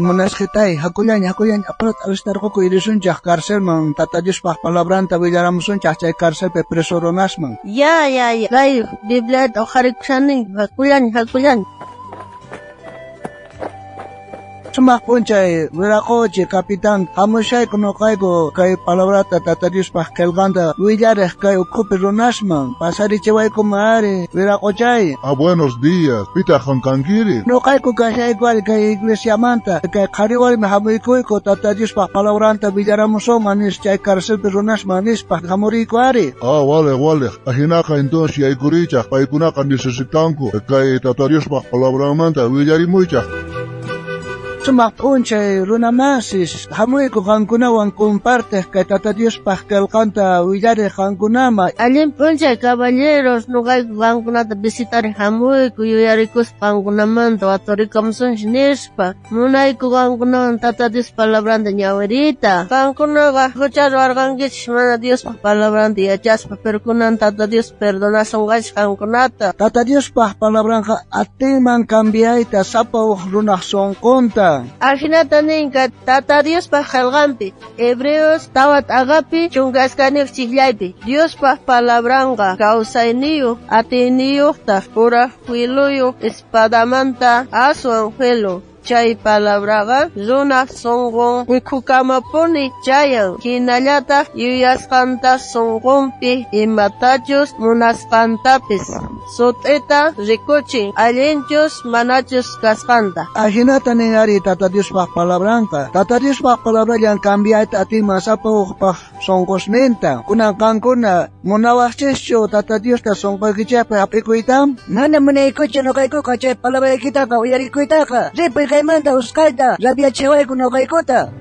Munasqitay, hakullaña, hakullaña, apurata alistarqukuy risunchaq carcelman, Tata Diospaq palabranta willaramusunchaq chay carcelpi preso runasman. Ya, ya, ya, kay Bibliata uqharikushani, hakullaña, hakullaña. Sumaq p'unchay wiraquchi capitán, hamushayku nuqayku kay palabrata Tata Diospaq qillqanta willariq kay ukhupi runasman, pasarichiwaykuman ari wiraquchay. Ah, buenos días. Pitaq qan kankiri? Nuqayku kashayku ari kay iglesiamanta, kay qhari warmi hamuykuyku Tata Diospaq palabranta willaramusunman nispa chay carcelpi runasman nispa hamuriyku ari. Ah, wale, wale. Ajinaqa entonces yaykurichaq, paykunaqa necesitanku kay Tata Diospaq palabranmanta willarimuychaq. Sumaq p'unchay runamasis, hamuyku qankunawan comparteq kay Tata Diospaq qillqanta willariq qankunaman. Allin p'unchay caballeros, nuqayku qankunata visitariq hamuyku, yuyarikuspa qankunamanta waturikamusunchik nispa. Munayku qankunawan Tata Dios palabranta ñawiriyta. Qankunaqa hucha ruwarqankichik mana Diospaq palabranta yachaspa, pero kunan Tata Dios perdonasunqachik qankunata. Tata Diospaq palabranqa atinman cambiayta sapa uj runaq sunqunta. Ajinata ninka Tata Diospaq qillqanpi, Hebreos 4 t'aqapi 12 chiqllaypi. Diospaq palabranqa kawsayniyuq, atiyniyuqtaq, puraj filuyuq espadamanta aswan filo. Chay palabraqa runaq sunqun ukhukamapuni chayan, hinallataq yuyasqanta sunqunpi imatachus munasqantapis sut'ita rikuchin, allinchus manachus kasqanta. Ajinata nin ari Tata Diospaq palabranqa. Tata Diospaq palabrallan cambiayta atinman sapa ujpaq sunqusninta. Kunan qankuna munawaqchischu Tata Diosta sunquykichikpi hap'ikuyta? Mana munaykuchu nuqaykuqa chay palabraykitaqa uyarikuytaqa. Ripuy kaymanta usqhayta, rabiachiwayku nuqaykuta.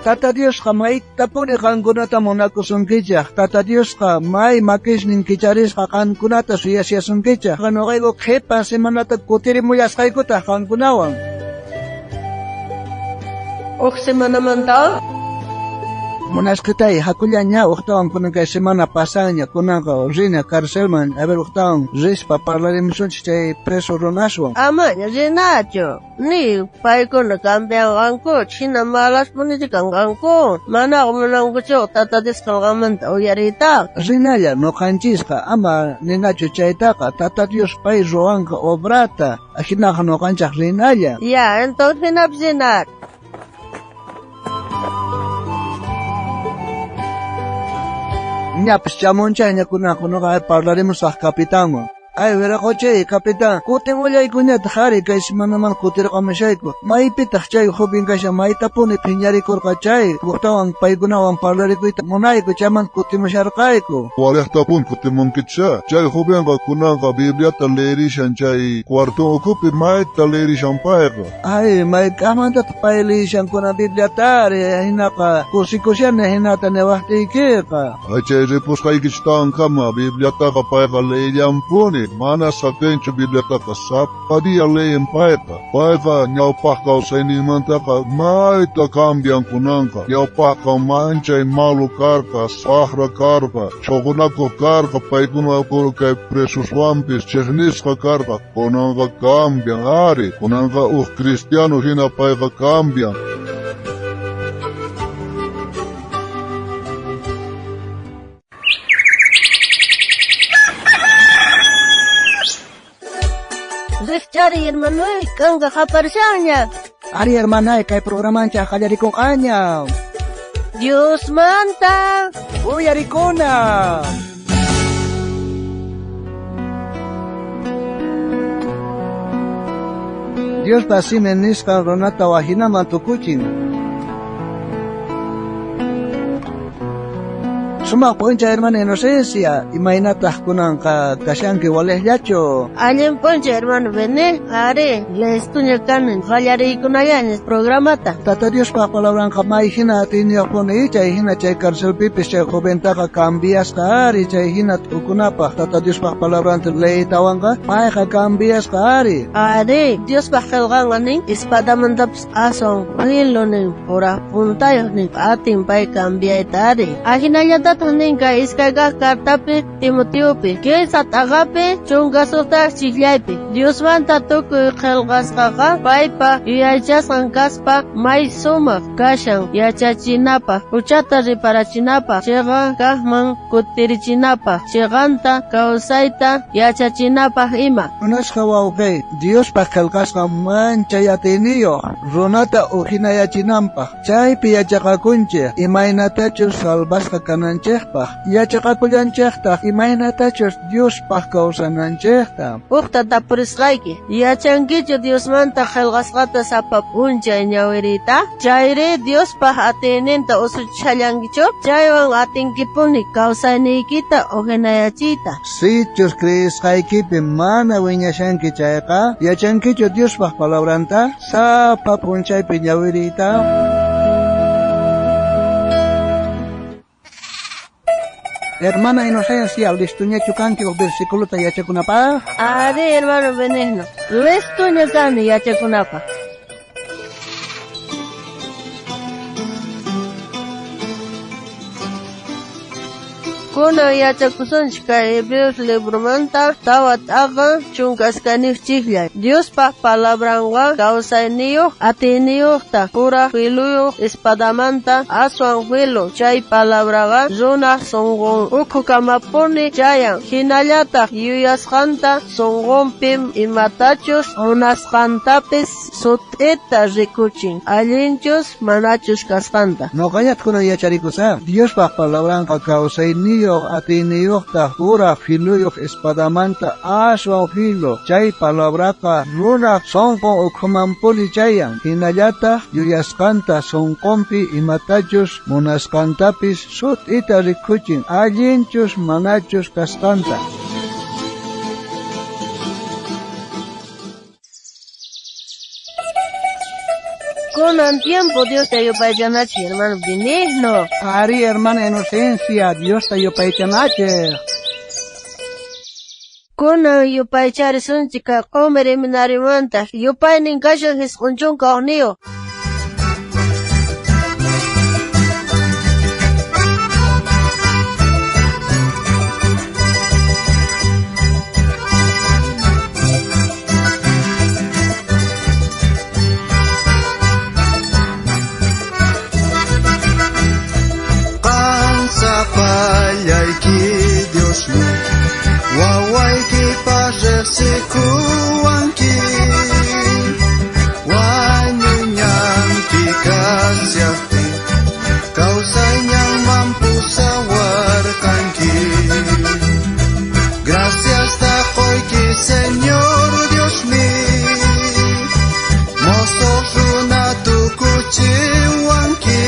Tata Diosqa maytapuni qankunata munakusunkichaq. Tata Diosqa may makisnin kicharisqa qankunata suyashasunkichaq. Nuqayku qhipa semanata kutirimullasqaykutaq qankunawan. Uj semanamanta? Munasqitay, hakullaña uqtawan kunan kay semana pasanña, kunanqa rina carcelman, a ver uqtawan rispa parlarimusunchik chay preso runaswan. Amaña rinachu, ni paykuna cambianqankuchu, hina malaspunichu kanqanku. Manaqa munankuchu Tata Dios qillqanmanta uyariytaqa. Rinalla nuqanchisqa, ama ninachu chaytaqa, Tata Dios pay ruwanqa obrata, ajinaqa nuqanchaq rinalla. Ya, entonces hinapis rina. Ñapis chamunchayña kunanqa nuqa parlarimusaq capitanwan. Ay, wiraquchay, capitán, kutimullaykuñataq ari kay semanaman kutirqamushayku. Maypitaq chay joven kashan maytapuni phiñarikurqa chay, uqtawan paykunawan parlarikuyta munayku chayman kutimusharqayku. Waliqtapuni kutimunkichá. Chay jovenqa kunanqa Bibliata leerishan chay cuarton ukhupi mayta leerishan payqa. Ay, mayk'aqmantataq pay leyishan kunan Bibliatari, hinaqa kusikushani hinata niwaqtiykiqa. Ay, chay ripusqaykichtawankama Bibliataqa payqa leellanpuni. Mana saqinchu Bibliataqa sapa día leyen payqa. Payqa ñawpaq kawsayninmantaqa mayta cambian kunanqa. Ñawpaqqa manchay malo karqa, saqra karqa, ch'uqunakuq karqa, paykuna kay presuswanpis chiqnisqa karqa. Kunanqa cambian ari, kunanqa uj cristiano hina payqa cambian. Rikchari hermanoy, kanka qaparishanña. Ari hermanay, kay programanchaq qallarikunqaña. Diosmanta uyarikuna. Diospa simin nisqan runata wajinaman tukuchin. Sumaq p'unchay hermana Inocencia, imaynataq kunanqa kashanki waliqllachu? Allin p'unchay hermano Bené, ari, listuña kani qallariykunallaña programata. Tata Diospaq palabranqa may hina atiyniyuqpuni chay hina chay carcelpipis chay joventaqa cambiasqa ari chay hina t'ukunapaq Tata Diospaq palabranta leytawanqa payqa cambiasqa ari. Ari, Diospaq qillqanqa nin espatamantapis aswan filo nin puraj puntayuq nin atin pay cambiayta ari. Ajinallata Ajinataj nin kay iskay kaj cartapi Timoteopi, kinsa t'aqapi, 16 chijllaypi. Diosmanta tukuy qhelqasqaqa paypa yuyaychasqan kaspa may sumaq kashan yachachinapaj, huchata reparachinapaj, cheqan kajman kutirichinapaj, cheqanta kawsayta yachachinapaj ima. Munasqa wawqey, Diospaj qhelqasqa manchay atiyniyuq runata ujinayachinanpaj. Chaypi yachaqakunchej imaynatachus salvasqa kananchejpaj, yachaqakullanchejtaj imaynatachus Diospaj kawsananchejta. Ujta tapurisqayki, yachankichu Diosmanta qhelqasqata sapa p'unchay ñawiriyta? Chayri Diospaj atiyninta usuchallankichu? Chaywan atinkipuni kawsayniykita ujinayachiyta. Sichus creesqaykipi mana wiñashanki chayqa, yachankichu Diospaj palabranta sapa p'unchaypi ñawiriyta? Hermana Inocencia, listuñachu kanki uj versículota yachakunapaj? Ari, hermano Benigno, listuña kani yachakunapaj. Kunan yachakusunchik kay Hebreos libromanta 4 t'aqa 12 chijllay. Diospaj palabranwan kawsayniyuq atiyniyuqta puraj filuyuq espadamanta aswan filo. Chay palabraqa runaj sonqon ukhukamapuni chayan, hinallataq yuyasqanta sonqonpi imatachus munasqantapis sut'ita rikuchin, allinchus manachus kasqanta. Noqallat kunan yacharikusaq. Diospaj palabranqa kawsayniyuq atiyniyuqta puraj filuyuq espadamanta aswan filo. Chay palabraqa runaj sonqon ukhumanpuni chayan, hinallataq yuyasqanta sonqonpi imatachus munasqantapis sut'ita rikuchin, allinchus manachus kasqanta. Kunan tiempo Diosta yupaychanachej, hermano Benigno. Ari, hermana Inocencia, Diosta yupaychanachej. Kunan yupaycharisunchik kay q'umir seminarimanta. Yupaynin kashan 91. Sapallayki Diosmi, wawayki parrejsikuwanki, wañuñanpi kashajtin, kawsayñanman pusawarqanki. Gracias taqoyki Señor Diosmi, mosoq runa tukuchiwanki.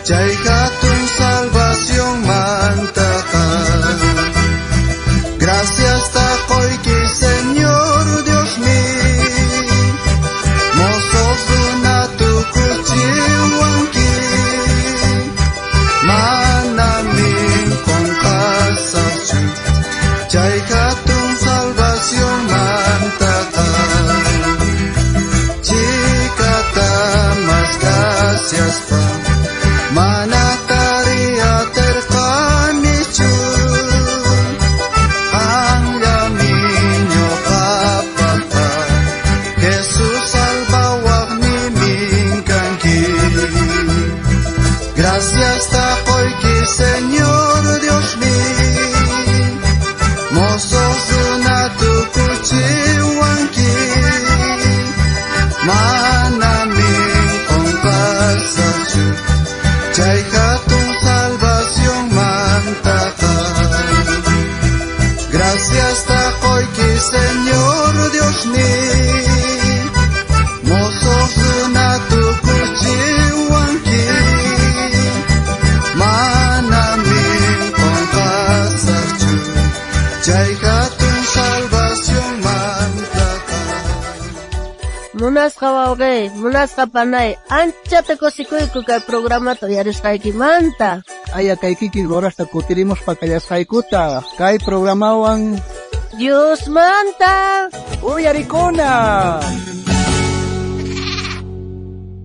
Chay hatun salvación mantaqa. Gracias taqoyki Señor Dios mi, mosoq runa tukuchiwanki, manamin qonqasaqchu chay hatun salvación mantaqa. Chikata mas gracias pa mana tariya terqanichu, qanllami ñuqapaqqa, Jesús salvawaqnimin kanki. Gracias taqoyki Señor Dios mi, mosoq runa tukuchiwanki, manamin qonqasaqchu chay hatun salvación mantaqa. Gracias taqoyki Señor Dios mi, mosoq runa tukuchiwanki, manamin qonqasaqchu chay hatun salvación mantaqa. Munasqa wawqey, munasqa panay, anchata kusikuyku kay programata uyarisqaykimanta. Aya kay kikin horasta kutirimuspa kallasqaykuta kay programawan Diosmanta uyarikuna.